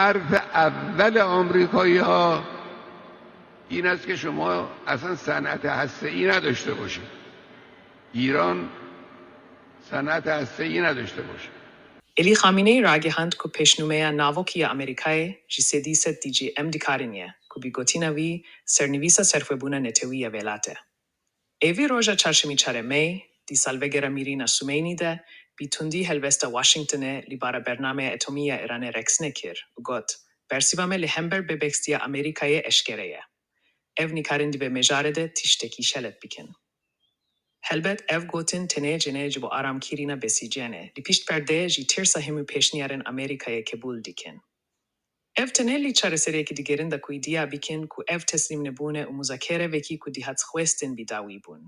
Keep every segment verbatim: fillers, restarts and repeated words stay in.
حرف اول آمریکایی‌ها این است که شما اصلاً صنعت هسته‌ای نداشته باشید. ایران صنعت هسته‌ای نداشته باشه. Elî Xamîneyî ragihand ku pêşnûmeya navokî ya Amerîkayê ji sêdî sed T G M dikarin ye, ku bi gotina wî sernivîsa serxwebûna netewî ya welat e. Ê vî roja çarşemî çar Mey, di salvegera mîrîna Sumeynî de, bi tundî helwesta Washingtonê li bara bernameya etomî ya Îranê reksne kir û got, Bersiva me li hember bêbextiya Amerîkayê eşkere ye. Ev nikarin di vê mijarê de tiştekî şelet bikin. Helbet ev gotin tenê cinê ji bo aramkirina besîciyane, li pişt perdeyê jî tirsa hemû pêşniyarên Amerîkayê qebûl dikin. Ev tenê li çareseriyekî digêrin da ku îdia bikin ku ev teslîmnebûne û muzakere wekî ku dihat xwestin bi dawî bûn.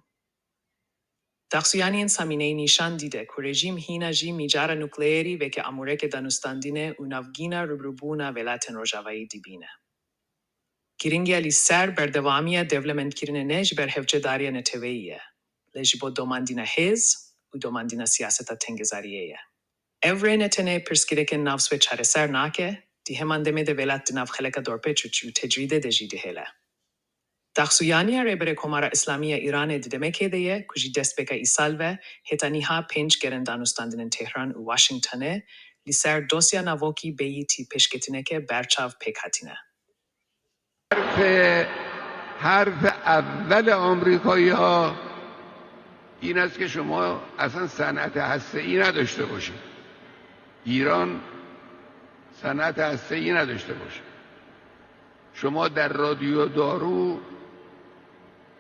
Daxuyaniyên Samîneyî nîşan dide ku rejîm hîna jî mîcara nukleerî weke amûreke danûstandinê û navgîna rûbirûbûna welatên Rojavayî dibîne. Girîngiya li ser berdewamiya dewlemendkirinê ne ji ber hewcedariya neteweyî ye, lê ji bo domandîna hêz û domandîna siyaseta tengezariyê ye. Ev rê ne tenê pirsgirêkên navswê çareser nake, di heman demê de welat di nav xeleka dorpêç û tecrîdê de jî dihêle. Daxuyaniya Rêberê Komara Îslamî ya Îranê di demekê de ye ku ji destpêka îsal ve heta niha pênc kerên danûstandinên Tehran û Washingtonê li ser dosya navokî bêyî tî pêşketineke berçav pêk hatine. حرف حرف اول آمریکایی‌ها این است که شما اصلاً صنعت هسته‌ای نداشته باشید. ایران صنعت هسته‌ای نداشته باشه. شما در رادیو دارو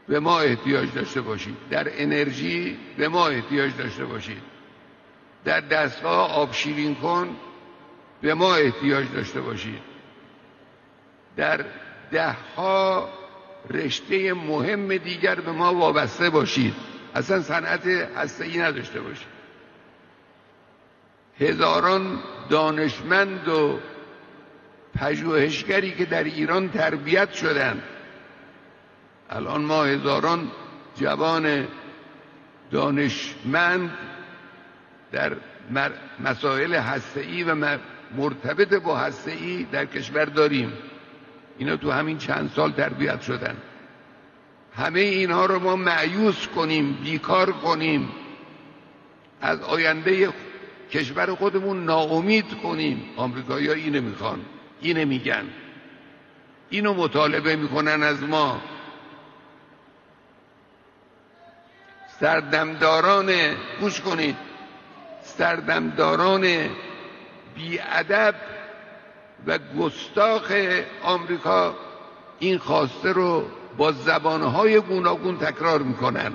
به ما احتیاج داشته باشید، در انرژی به ما احتیاج داشته باشید، در دستگاه آب شیرین کن به ما احتیاج داشته باشید، در ده‌ها رشتهٔ مهم دیگر به ما وابسته باشید، اصلاً صنعت هسته‌ای نداشته باشید. هزاران دانشمند و پژوهشگری که در ایران تربیت شدند، الان ما هزاران جوان دانشمند در مر-، مسائل هسته‌ای و م-، مرتبط با هسته‌ای در کشور داریم. اینا تو همین چند سال تربیت شدن. همهٔ اینها رو ما مأیوس کنیم، بیکار کنیم، از آیندهٔ کشور خودمون ناامید کنیم. آمریکایی‌ها اینو می‌خوان، اینو می‌گن، اینو مطالبه می‌کنن از ما. سردمداران، گوش کنید، سردمداران بی‌ادب و گستاخ آمریکا این خواسته رو با زبانهای گوناگون تکرار می‌کنن.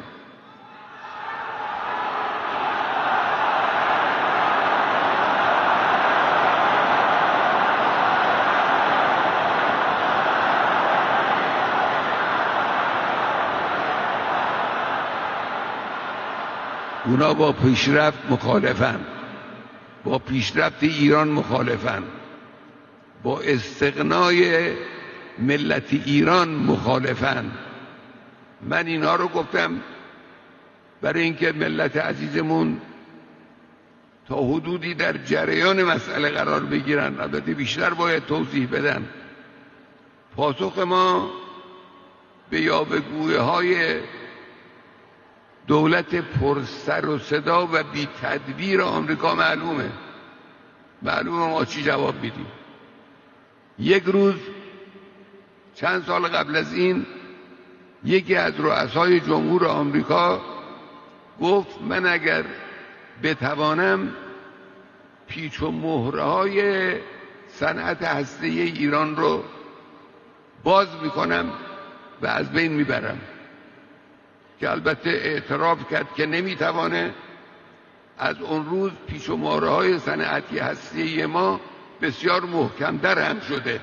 اونا با پیشرفت مخالفن، با پیشرفت ایران مخالفن، با استغنای ملت ایران مخالفن. من اینها رو گفتم برای اینکه ملت عزیزمون تا حدودی در جریان مسئله قرار بگیرن، البته بیشتر باید توضیح بدن. پاسخ ما به یاوه‌گویی‌های دولت پر سر و صدا و بی تدبیر آمریکا معلومه. معلومه ما چی جواب می‌دیم. یک روز چند سال قبل از این یکی از رؤسای جمهور آمریکا گفت: «من اگر بتوانم پیچ و مهره‌های صنعت هسته‌ای ایران رو باز می‌کنم و از بین می‌برم.» که البته اعتراف کرد که نمی‌توانه. از اون روز پیچ و مهره‌های صنعتی هسته‌ای ما بسیار محکم‌تر هم شده.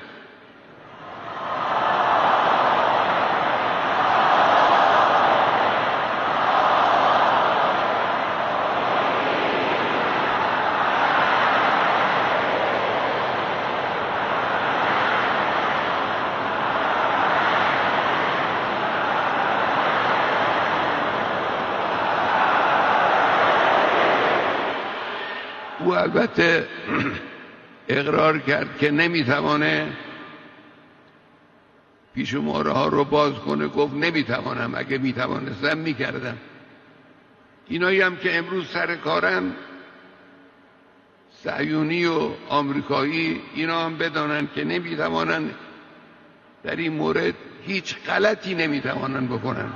و البته اقرار کرد که نمی‌توانه، پیشماره‌ها رو باز کنه، گفت: «نمی‌توانم، اگه می‌توانستم می‌کردم.» اینایی هم که امروز سر کارن، صهیونی و آمریکایی، اینا هم بدانن که نمی‌توانن در این مورد، هیچ غلطی نمی‌توانن بکنن.